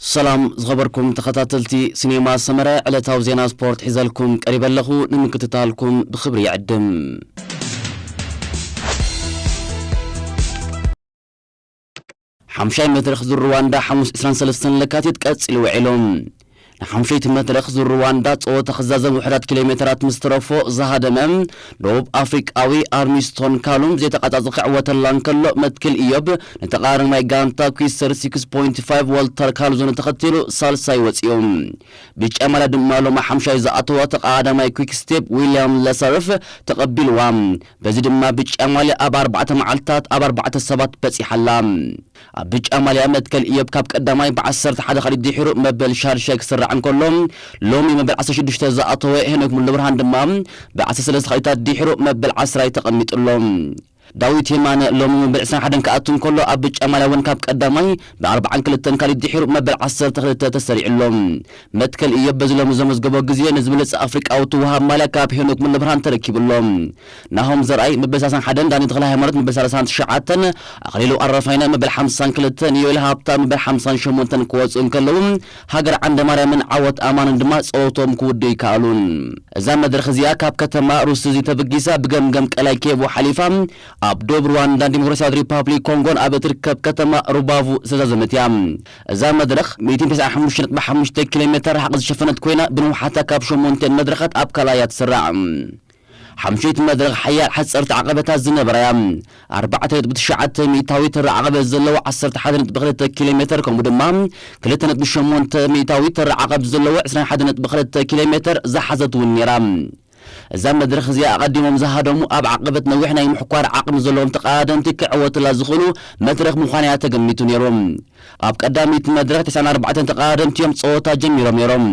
ሰላም ዝኸበርኩም ተኸታተልቲ ሲኔማ ሰመረ፣ ዕለታዊ ዜና ስፖርት ሒዘልኩም ቀሪበ ኣለኹ። ንምክትታልኩም ብኽብሪ ይዕድም። ሓምሻይ መድረኽ ዙር ሩዋንዳ ሓሙስ ዕስራን ሰለስተን ለካቲት ቀጺሉ ውዒሉ። ንሓምሸይቲ መድረኽ ዙር ሩዋንዳ ጸወታ ክዛዘም ውሑዳት ኪሎ ሜተራት ምስ ተረፎ ዝሃደመ ደቡብ ኣፍሪቃዊ ኣርሚስቶን ካሉም ዘይተቓጻጸ ክዕወተላ እንከሎ፣ መትክል ኢዮብ ንተቓዳማይ ጋንታ ኩዊስተር ሲክስ ፖይንት ፋይቭ ዋልተር ካልዞነ ተኸቲሉ ሳልሳይ ወጺኡ። ብጫ ማልያ ድማ ሎሚ ሓምሻይ ዝኣተወ ተቓዳማይ ኩዊክ ስቴፕ ዊልያም ለሰርፍ ተቐቢልዋ። በዚ ድማ ብጫ ማልያ ኣብ ኣርባዕተ መዓልታት ኣብ ኣርባዕተ ሰባት በጺሓ ኣላ። ኣብ ብጫ ማልያ መትከል ኢዮብ ካብ ቀዳማይ ብዓሰርተ ሓደ ካልኢት ድሒሩ መበል ሻድሻይ ክስራዕ እንከሎ፣ ሎሚ መበል ዓሰርተ ሽዱሽተ ዝኣተወ ሄኖክ ሙሉብርሃን ድማ ብዓሰርተ ሰለስተ ካልኢታት ድሒሩ መበል ዓስራይ ተቐሚጡ ኣሎ። ዳዊት የማነ ሎሚ መበል ዕስራን ሓደን ክኣቱ እንከሎ፣ ኣብ ብጫ ማልያ እውን ካብ ቀዳማይ ብኣርባዓን ክልተን ካልኢት ድሒሩ መበል ዓሰርተ ክልተ ተሰሪዑ ኣሎ። መትከል ኢዮብ በዚ ሎሚ ዘመዝገቦ ግዜ ንዝበለጸ ኣፍሪቃዊ ትወሃብ ማልያ ካብ ሄኖክ ሙሉብርሃን ተረኪቡ ኣሎ። ናሆም ዘርኣይ መበል ሰላሳን ሓደን፣ ዳኒ ተኽለ ሃይማኖት መበል ሰላሳን ትሽዓተን፣ ኣኽሊሉ ኣረፋይነ መበል ሓምሳን ክልተን፣ ዮኤል ሃብታ መበል ሓምሳን ሸሞንተን ክወጹ እንከለዉ፣ ሃገር ዓንደ ማርያምን ዓወት ኣማንን ድማ ጸወቶም ክውድኡ ይከኣሉን። እዛ መድረኽ እዚኣ ካብ ከተማ ሩስዚ ተበጊሳ ብገምገም ቀላይ ኬቦ ሓሊፋ ኣብ ዶብ ሩዋንዳን ዲሞክራሲያዊት ሪፓብሊክ ኮንጎን ኣብ እትርከብ ከተማ ሩባቩ ዝተዛዘመት እያ። እዛ መድረኽ ሚእትን ተስዓን ሓሙሽተን ነጥቢ ሓሙሽተ ኪሎ ሜተር ርሕቀት ዝሸፈነት ኮይና፣ ብንውሓታ ካብ ሸሞንተን መድረኻት ኣብ ካልኣይ እያ ትስራዕ። ሓምሸይቲ መድረኽ ሓያል ሓጸርቲ ዓቐበታት ዝነበራ እያ። ኣርባዕተ ነጥቢ ትሽዓተ ሚእታዊ ተራ ዓቐበት ዘለዎ ዓሰርተ ሓደ ነጥቢ ክልተ ኪሎ ሜተር፣ ከምኡ ድማ ክልተ ነጥቢ ሸሞንተ ሚእታዊ ተራ ዓቐብ ዘለዎ ዕስራን ሓደን ነጥቢ ክልተ ኪሎ ሜተር ዝሓዘት እውን ነይራ። እዛ መድረኽ እዚኣ ኣቐዲሞም ዝሃደሙ ኣብ ዓቐበት ነዊሕ ናይ ምሕኳር ዓቕሚ ዘለዎም ተቐዳደምቲ ክዕወትላ ዝኽእሉ መድረኽ ምዃና እያ ተገሚቱ ነይሩ። ኣብ ቀዳሚት መድረኽ ተስዓን ኣርባዕተን ተቐዳደምቲ እዮም ጸወታ ጀሚሮም ነይሮም።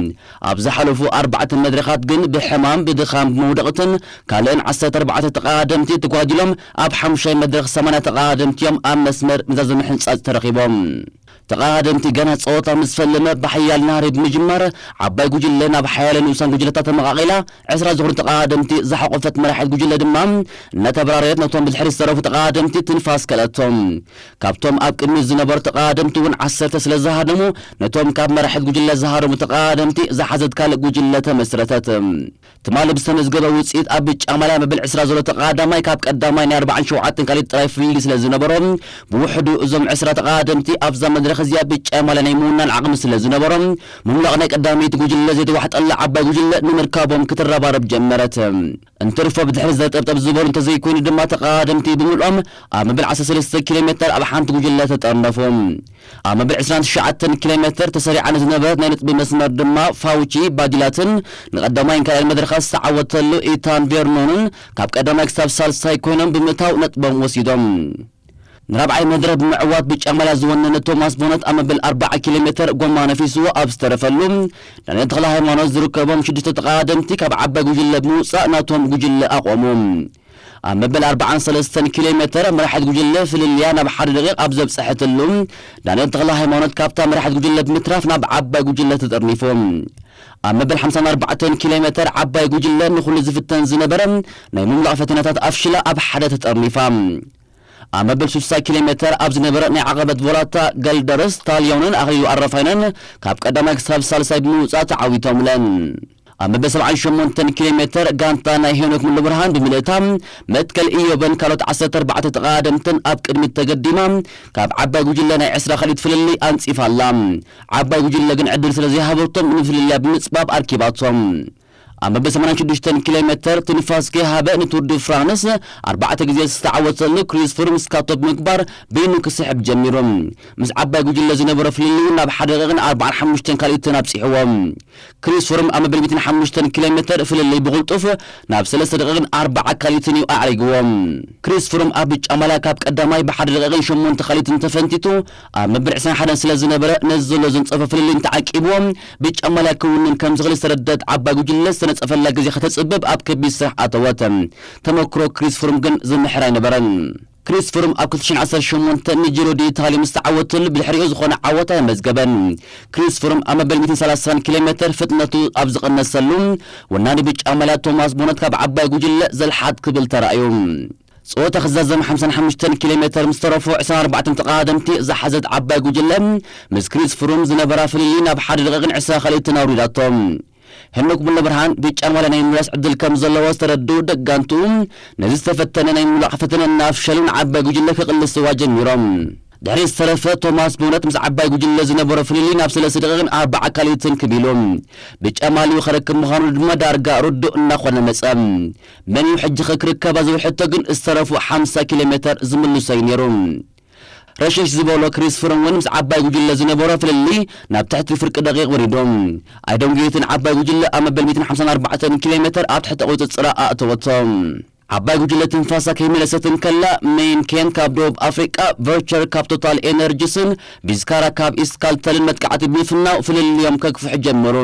ኣብ ዝሓለፉ ኣርባዕተ መድረኻት ግን ብሕማም፣ ብድኻም፣ ብመውደቕትን ካልእን ዓሰርተ ኣርባዕተ ተቐዳደምቲ ተጓዲሎም ኣብ ሓሙሻይ መድረኽ ሰማንያ ተቐዳደምቲ እዮም ኣብ መስመር መዛዘሚ ሕንጻጽ ተረኺቦም። ተቐዳደምቲ ገና ጸወታ ምስ ፈለመ ብሓያል ናህሪ ብምጅማር ዓባይ ጉጅለ ናብ ሓያለ ንኡሳን ጉጅለታት ተመቓቒላ ዕስራ ዝኾኑ ተቐዳደምቲ ዝሓቖፈት መራሒት ጉጅለ ድማ እናተበራረየት ነቶም ብድሕሪ ዝተረፉ ተቐዳደምቲ ትንፋስ ከልኣቶም። ካብቶም ኣብ ቅድሚት ዝነበሩ ተቐዳደምቲ እውን ዓሰርተ ስለ ዝሃደሙ፣ ነቶም ካብ መራሒት ጉጅለ ዝሃደሙ ተቐዳደምቲ ዝሓዘት ካልእ ጉጅለ ተመስረተት። ትማሊ ብዝተመዝገበ ውጽኢት ኣብ ብጫ ማልያ መበል ዕስራ ዘሎ ተቐዳዳማይ ካብ ቀዳማይ ናይ ኣርባዓን ሸውዓተን ካልኢት ጥራይ ፍልልይ ስለ ዝነበሮ፣ ብውሕዱ እዞም ዕስራ ተቐዳደምቲ ኣብዛ መድረኽ እዚኣ ብጫ ማልያ ናይ ምውናን ዓቕሚ ስለ ዝነበሮም፣ ምምላቕ ናይ ቀዳመይቲ ጉጅለ ዘይተዋሕጠላ ዓባይ ጉጅለ ንምርካቦም ክትረባረብ ጀመረት። እንትርፎ ብድሕሪ ዘጠብጠብ ዝበሉ እንተዘይኮይኑ ድማ ተቐዳደምቲ ብምልኦም ኣብ መበል ዓሰርተ ሰለስተ ኪሎ ሜተር ኣብ ሓንቲ ጉጅለ ተጠርነፉ። ኣብ መበል ዕስራን ትሽዓተን ኪሎ ሜተር ተሰሪዓ ንዝነበረት ናይ ነጥቢ መስመር ድማ ፋውቺ ባዲላትን ንቐዳማይን ካልኣይን መድረኻት ዝተዓወተሉ ኢታን ቬርኖንን ካብ ቀዳማይ ክሳብ ሳልሳይ ኮይኖም ብምእታው ነጥቦም ወሲዶም። ንራብዓይ መድረኽ ብምዕዋት ብጫ ማልያ ዝወነነ ቶማስ ቦነት ኣብ መበል ኣርባዓ ኪሎ ሜተር ጎማ ነፊስዎ ኣብ ዝተረፈሉ፣ ዳንኤል ተኽለ ሃይማኖት ዝርከቦም ሽዱሽተ ተቐዳደምቲ ካብ ዓባይ ጉጅለ ብምውጻእ ናቶም ጉጅለ ኣቖሙ። ኣብ መበል ኣርባዓን ሰለስተን ኪሎ ሜተር መራሒት ጉጅለ ፍልልያ ናብ ሓደ ደቂቕ ኣብ ዘብጽሐትሉ፣ ዳንኤል ተኽለ ሃይማኖት ካብታ መራሒት ጉጅለ ብምትራፍ ናብ ዓባይ ጉጅለ ተጠርኒፉ። ኣብ መበል ሓምሳን ኣርባዕተን ኪሎ ሜተር ዓባይ ጉጅለ ንኹሉ ዝፍተን ዝነበረ ናይ ምምላቕ ፈተነታት ኣፍሽላ ኣብ ሓደ ተጠርኒፋ። ኣብ መበል ስሳ ኪሎ ሜተር ኣብ ዝነበረ ናይ ዓቐበት ቮላታ ገልደርስ ታልዮንን ኣኽሊሉ ኣረፋይነን ካብ ቀዳማይ ክሳብ ሳልሳይ ብምውጻእ ተዓዊቶምለን። ኣብ መበል ሰብዓን ሸሞንተን ኪሎ ሜተር ጋንታ ናይ ሄኖክ ሙሉብርሃን ብምልእታ መትከል ኢዮብን ካልኦት ዓሰርተ ኣርባዕተ ተቐዳደምትን ኣብ ቅድሚት ተገዲማ ካብ ዓባይ ጉጅለ ናይ ዕስራ ካልኢት ፍልልይ ኣንጺፋ ኣላ። ዓባይ ጉጅለ ግን ዕድል ስለ ዘይሃበቶም ንፍልልያ ብምጽባብ ኣርኪባቶም። ኣብ መበል ሰማንያን ሽዱሽተን ኪሎ ሜተር ትንፋስ ከይሃበ ንቱር ዲ ፍራንስ ኣርባዕተ ግዜ ዝተዓወተሉ ክሪስ ፍሩም ስካቶ ብምግባር በይኑ ክስሕብ ጀሚሩ። ምስ ዓባይ ጉጅለ ዝነበሮ ፍልልይ ናብ ሓደ ደቂቕን ኣርባዓን ሓሙሽተን ካልኢትን ኣብጺሕዎ። ክሪስ ፍሩም ኣብ መበል ሚእትን ሓሙሽተን ኪሎ ሜተር ፍልልይ ብቕልጡፍ ናብ ሰለስተ ደቂቕን ኣርባዓ ካልኢትን እዩ ኣዕሪግዎ። ክሪስ ፍሩም ኣብ ብጫ ማልያ ካብ ቀዳማይ ብሓደ ደቂቕን ሸሞንተ ካልኢትን ተፈንቲቱ ኣብ መበል ዕስራን ሓደን ስለ ዝነበረ ነዚ ዘሎ ዝንጸፎ ፍልልይ እንተዓቂብዎ ብጫ ማልያ ክውንን ከም ዝኽእል ዝተረደት ዓባይ ጉጅለ ዝተነጸፈላ ግዜ ከተጽብብ ኣብ ከቢድ ስራሕ ኣተወት። ተመክሮ ክሪስ ፍሩም ግን ዝምሕር ኣይነበረን። ክሪስ ፍሩም ኣብ ክልተ ሽሕን ዓሰርተ ሸሞንተን ንጂሮ ዲ ኢታሊ ምስ ተዓወተሉ ብድሕሪኡ ዝኾነ ዓወት ኣየመዝገበን። ክሪስ ፍሩም ኣብ መበል ሚእትን ሰላሳን ኪሎ ሜተር ፍጥነቱ ኣብ ዝቐነሰሉ፣ ወናኒ ብጫ ማልያ ቶማስ ቦነት ካብ ዓባይ ጉጅለ ዘልሓት ክብል ተራእዩ። ጸወታ ክዛዘም ሓምሳን ሓሙሽተን ኪሎ ሜተር ምስ ተረፎ፣ ዕስራን ኣርባዕተን ተቐዳደምቲ ዝሓዘት ዓባይ ጉጅለ ምስ ክሪስ ፍሩም ዝነበራ ፍልልይ ናብ ሓደ ደቂቕን ዕስራ ካልኢትን ኣውሪዳቶ። ሄኖክ ሙሉብርሃን ብጫ ማልያ ናይ ምምላስ ዕድል ከም ዘለዎ ዝተረድኡ ደጋንቱ፣ ነዚ ዝተፈተነ ናይ ምምላቕ ፈተነ እናፍሸሉ ንዓባይ ጉጅለ ክቕልስዋ ጀሚሮም። ድሕሪ ዝተረፈ ቶማስ ብእውነት ምስ ዓባይ ጉጅለ ዝነበሮ ፍልልይ ናብ ሰለስተ ደቂቕን ኣርባዓ ካልኢትን ክብ ኢሉ፣ ብጫ ማልዩ ከረክብ ምዃኑ ድማ ዳርጋ ርዱእ እናኾነ መጸ። መን እዩ ሕጂ ክርከባ ዝብል ሕቶ ግን ዝተረፉ ሓምሳ ኪሎ ሜተር ዝምልሶ እዩ ነይሩ። ረሸሽ ዝበሎ ክሪስ ፍሮም እውን ምስ ዓባይ ጉጅለ ዝነበሮ ፍልልይ ናብ ትሕቲ ፍርቂ ደቂቕ ወሪዱ። ኣይዶንጌትን ዓባይ ጉጅለ ኣብ መበል ሚእትን ሓምሳን ኣርባዕተን ኪሎ ሜተር ኣብ ትሕቲ ቁጽጽራ ኣእተወቶ። ዓባይ ጉጅለ ትንፋሳ ከይመለሰት እንከላ፣ ሜይን ኬን ካብ ደቡብ ኣፍሪቃ፣ ቨርቸር ካብ ቶታል ኤነርጂስን ቢዝካራ ካብ ኢስካልተልን መጥቃዕቲ ብምፍናው ፍልልዮም ከግፍሑ ጀመሩ።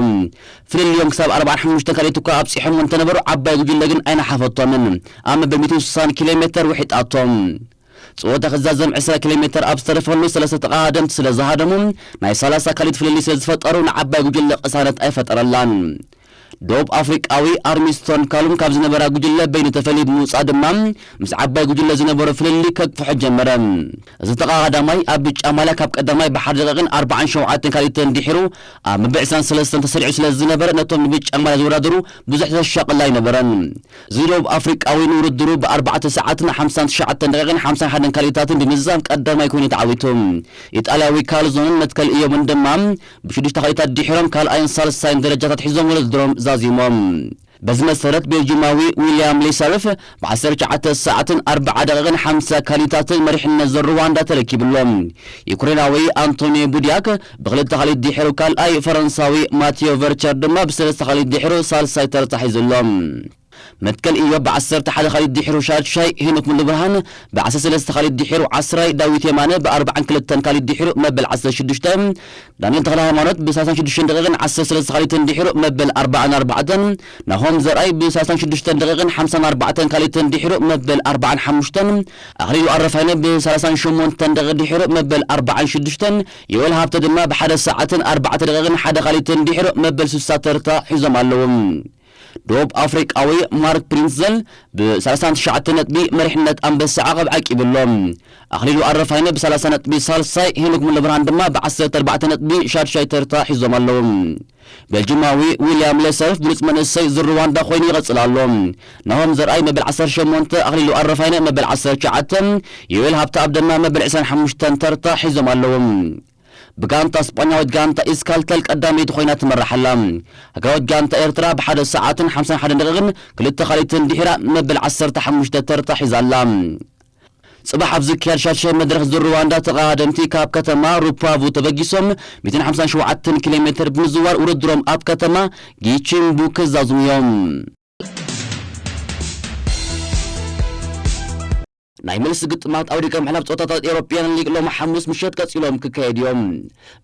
ፍልልዮም ክሳብ ኣርባዓን ሓሙሽተን ካልኢት እኳ ኣብጺሖም እንተነበሩ፣ ዓባይ ጉጅለ ግን ኣይነሓፈቶምን። ኣብ መበል ሚእትን ስሳን ኪሎ ሜተር ውሒጣቶም። ጸወታ ክዛዘም ዕስራ ኪሎ ሜተር ኣብ ዝተረፈሉ ሰለስተ ተቐዳደምቲ ስለ ዝሃደሙ፣ ናይ ሰላሳ ካልኢት ፍልልይ ስለ ዝፈጠሩ ንዓባይ ጉጅለ ቅሳነት ኣይፈጠረላን። ደቡብ ኣፍሪቃዊ ኣርሚስቶን ካሉም ካብ ዝነበራ ጉጅለ በይኑ ተፈልዩ ብምውጻእ ድማ ምስ ዓባይ ጉጅለ ዝነበሮ ፍልልይ ከግፍሖ ጀመረ። እዚ ተቐዳዳማይ ኣብ ብጫ ማልያ ካብ ቀዳማይ ብሓደ ደቂቕን ኣርባዓን ሸውዓተን ካልኢትን ድሒሩ ኣብ መበል ዕስራን ሰለስተን ተሰሪዑ ስለ ዝነበረ ነቶም ንብጫ ማልያ ዝወዳደሩ ብዙሕ ዘሻቕል ኣይነበረን። እዚ ደቡብ ኣፍሪቃዊ ንውድድሩ ብኣርባዕተ ሰዓትን ሓምሳን ትሽዓተን ደቂቕን ሓምሳን ሓደን ካልኢታትን ብምዝዛም ቀዳማይ ኮይኑ ተዓዊቱ። ኢጣልያዊ ካልዞንን መትከል እዮብን ድማ ብሽዱሽተ ካልኢታት ድሒሮም ካልኣይን ሳልሳይን ደረጃታት ሒዞም ውድድሮም ዛዚሞም። በዚ መሰረት ቤልጂማዊ ዊልያም ሌሰርፍ ብዓሰርተ ትሽዓተ ሰዓትን ኣርባዓ ደቂቕን ሓምሳ ካልኢታትን መሪሕነት ዞር ሩዋንዳ ተረኪብሎም። ዩክሬናዊ ኣንቶኒ ቡድያክ ብክልተ ካልኢት ድሒሩ ካልኣይ፣ ፈረንሳዊ ማቴዮ ቨርቸር ድማ ብሰለስተ ካልኢት ድሒሩ ሳልሳይ ተርታ ሒዙሎም። መትከል ኢዮብ ብዓሰርተ ሓደ ካልኢት ድሒሩ ሻድሻይ፣ ሄኖክ ሙሉብርሃን ብዓሰርተ ሰለስተ ካልኢት ድሒሩ ዓስራይ፣ ዳዊት የማነ ብኣርባዓን ክልተን ካልኢት ድሒሩ መበል ዓሰርተ ሽዱሽተ፣ ዳንኤል ተኽለ ሃይማኖት ብሰላሳን ሽዱሽተን ደቂቕን ዓሰርተ ሰለስተ ካልኢትን ድሒሩ መበል ኣርባዓን ኣርባዕተን፣ ናሆም ዘርኣይ ብሰላሳን ሽዱሽተን ደቂቕን ሓምሳን ኣርባዕተን ካልኢትን ድሒሩ መበል ኣርባዓን ሓሙሽተን፣ ኣኽሊሉ ኣረፋይነ ብሰላሳን ሸሞንተን ደቂቕ ድሒሩ መበል ኣርባዓን ሽዱሽተን፣ ዮኤል ሃብተ ድማ ብሓደ ሰዓትን ኣርባዕተ ደቂቕን ሓደ ካልኢትን ድሒሩ መበል ስሳ ተርታ ሒዞም ኣለዉ። ደቡብ ኣፍሪቃዊ ማርክ ፕሪንስዘል ብሰላሳን ትሽዓተን ነጥቢ መሪሕነት ኣንበሳ ዓቐብ ዓቂቡ ኣሎ። ኣኽሊሉ ኣረፋይነ ብሰላሳ ነጥቢ ሳልሳይ፣ ሄኖክ ሙሉብርሃን ድማ ብዓሰርተ ኣርባዕተ ነጥቢ ሻድሻይ ተርታ ሒዞም ኣለዉ። ቤልጂማዊ ዊልያም ሌሰርፍ ብሉጽ መንእሰይ ዙር ሩዋንዳ ኮይኑ ይቐጽል ኣሎ። ናሆም ዘርኣይ መበል ዓሰርተ ሸሞንተ፣ ኣኽሊሉ ኣረፋይነ መበል ዓሰርተ ትሽዓተ፣ ዮኤል ሃብተኣብ ድማ መበል ዕስራን ሓሙሽተን ተርታ ሒዞም ኣለዉ። ብጋንታ ስጳኛዊት ጋንታ ኢስካልተል ቀዳመይቲ ኮይና ትመርሕ ኣላ። ሃገራዊት ጋንታ ኤርትራ ብሓደ ሰዓትን ሓምሳን ሓደን ደቂቕን ክልተ ካልኢትን ድሒራ መበል ዓሰርተ ሓሙሽተ ተርታ ሒዛ ኣላ። ጽባሕ ኣብ ዝካየድ ሻድሻይ መድረኽ ዙር ሩዋንዳ ተቐዳደምቲ ካብ ከተማ ሩፓቩ ተበጊሶም ሚእትን ሓምሳን ሸውዓተን ኪሎ ሜተር ብምዝዋር ውድድሮም ኣብ ከተማ ጊቺምቡ ክዛዝሙ እዮም። ናይ መልሲ ግጥማት ኣውዲቀ ምሕላፍ ጸወታታት ኤሮፕያን ሊግ ሎሚ ሓሙስ ምሸት ቀጺሎም ክካየድ እዮም።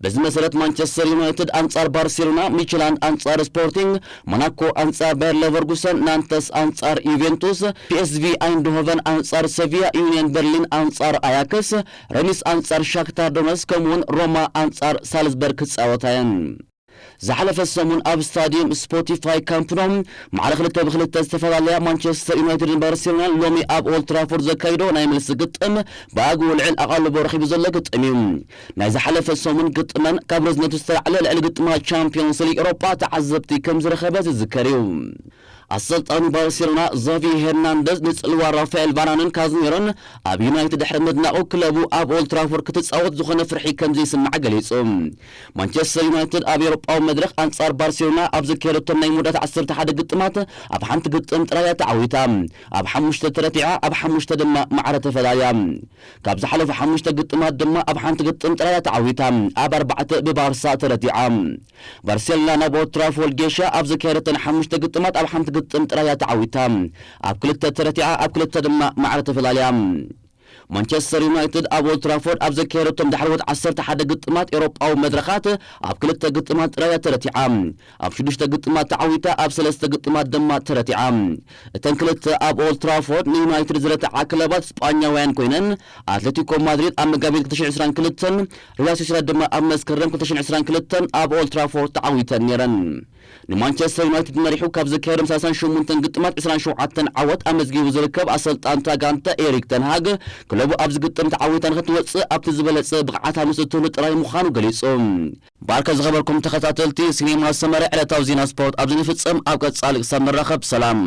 በዚ መሰረት ማንቸስተር ዩናይትድ ኣንጻር ባርሴሎና፣ ሚችላንድ ኣንጻር ስፖርቲንግ፣ ሞናኮ ኣንጻር ባየር ሌቨርኩሰን፣ ናንተስ ኣንጻር ዩቬንቱስ፣ ፒኤስቪ ኣይንድሆቨን ኣንጻር ሰቪያ፣ ዩኒየን በርሊን ኣንጻር ኣያክስ፣ ረኒስ ኣንጻር ሻክታር ዶነስ፣ ከምኡውን ሮማ ኣንጻር ሳልዝበርግ ክጻወታ እየን። ዝሓለፈ ሰሙን ኣብ ስታዲየም ስፖቲፋይ ካምፕ ኖ ማዕረ ክልተ ብክልተ ዝተፈላለያ ማንቸስተር ዩናይትድን ባርሴሎናን ሎሚ ኣብ ኦልድ ትራፎርድ ዘካይዶ ናይ መልሲ ግጥም ብኣግኡ ልዕል ኣቓልቦ ረኺቡ ዘሎ ግጥም እዩ። ናይ ዝሓለፈ ሰሙን ግጥመን ካብ ርዝነቱ ዝተላዕለ ልዕሊ ግጥማት ቻምፒዮንስ ሊግ ኤውሮጳ ተዓዘብቲ ከም ዝረኸበ ዝዝከር እዩ። ኣሰልጣኒ ባርሴሎና ዛቪ ሄርናንደዝ ንጽልዋ ራፋኤል ቫራንን ካዝሚሮን ኣብ ዩናይትድ ድሕሪ ምድናቑ ክለቡ ኣብ ኦልድ ትራፎርድ ክትጻወት ዝኾነ ፍርሒ ከም ዘይስምዓ ገሊጹ። ማንቸስተር ዩናይትድ ኣብ ኤውሮጳዊ መድረኽ ኣንጻር ባርሴሎና ኣብ ዘካየደቶም ናይ መወዳእታ ዓሰርተ ሓደ ግጥማት ኣብ ሓንቲ ግጥም ጥራይ እያ ተዓዊታ። ኣብ ሓሙሽተ ተረቲዓ፣ ኣብ ሓሙሽተ ድማ ማዕረ ተፈላልያ። ካብ ዝሓለፉ ሓሙሽተ ግጥማት ድማ ኣብ ሓንቲ ግጥም ጥራይ እያ ተዓዊታ። ኣብ ኣርባዕተ ብባርሳ ተረቲዓ። ባርሴሎና ናብ ኦልድ ትራፎርድ ጌሻ ኣብ ዘካየደተን ሓሙሽተ ግጥማት ኣብ ሓንቲ ግጥም ጥራይ እያ ተዓዊታ። ኣብ ክልተ ተረቲዓ፣ ኣብ ክልተ ድማ ማዕረ ተፈላልያ። ማንቸስተር ዩናይትድ ኣብ ኦልድ ትራፎርድ ኣብ ዘካየደቶም ዳሕረዎት ዓሰርተ ሓደ ግጥማት ኤውሮጳዊ መድረኻት ኣብ ክልተ ግጥማት ጥራይ እያ ተረቲዓ። ኣብ ሽዱሽተ ግጥማት ተዓዊታ፣ ኣብ ሰለስተ ግጥማት ድማ ተረቲዓ። እተን ክልተ ኣብ ኦልድ ትራፎርድ ንዩናይትድ ዝረትዓ ክለባት ስጳኛውያን ኮይነን፣ ኣትሌቲኮ ማድሪድ ኣብ መጋቢት ክልተ ሽሕን ዕስራን ክልተን፣ ሪያል ሶሲዳድ ድማ ኣብ መስከረም ክልተ ሽሕን ዕስራን ክልተን ኣብ ኦልድ ትራፎርድ ተዓዊተን ነይረን። ንማንቸስተር ዩናይትድ መሪሑ ካብ ዝካየዶም ሰላሳን ሸሞንተን ግጥማት ዕስራን ሸውዓተን ዓወት ኣመዝጊቡ ዝርከብ ኣሰልጣንታ ጋንታ ኤሪክ ተንሃግ፣ ክለቡ ኣብዚ ግጥም ተዓዊታ ንክትወፅእ ኣብቲ ዝበለፀ ብቕዓታ ምስ እትህሉ ጥራይ ምዃኑ ገሊፁ። ባርከ ዝኸበርኩም ተኸታተልቲ ሲኔማ ሰመረ ዕለታዊ ዜና ስፖርት ኣብዚ ንፍፀም። ኣብ ቀፃሊ ክሳብ ንራኸብ ሰላም።